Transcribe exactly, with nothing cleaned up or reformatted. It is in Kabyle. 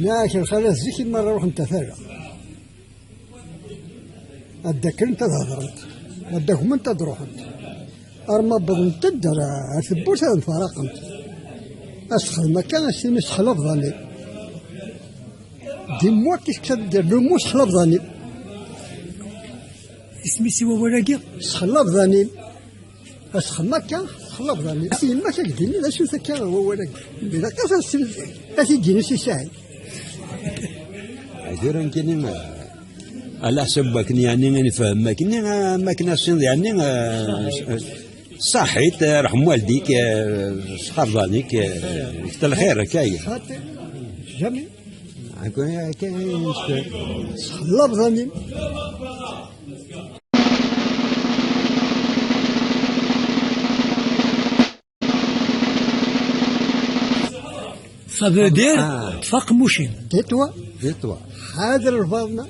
Neɣ lxalat zik i mara ruḥent a tala. Ad d-akkrent ad hedrent, ad d-agment ad ruḥent. Arma wwḍent-d ar, ar tewwurt ad mfaraqent. Ad s-texdem akka, ad s-tini sexlabḍani. Di moi, qu'est-ce que ça veut dire, le mot sexlabḍani? Isem-is i wawal-agi? Sexlabḍani. Ad s-texdem akka, sexlabḍani. Yemma-k ad k-d-tini d acu-t akka wawal-agi. Ilaq ad s-, ad t-id-yini si Saɛid. Tura nekkini, ala ḥsab wakken, yeɛni, ad nefhem akken, am wakken assineḍ, yeɛni, eh, ṣaḥit, eh, rḥem waldik, eh, sexlabḍanik, eh, kter lxir, akka. Xaṭi, jamais. Akka, akka, sexlabḍani. Ça veut dire, ah, tfaq mucin. Tais-toi. Tais-toi. Ḥader lbaḍna.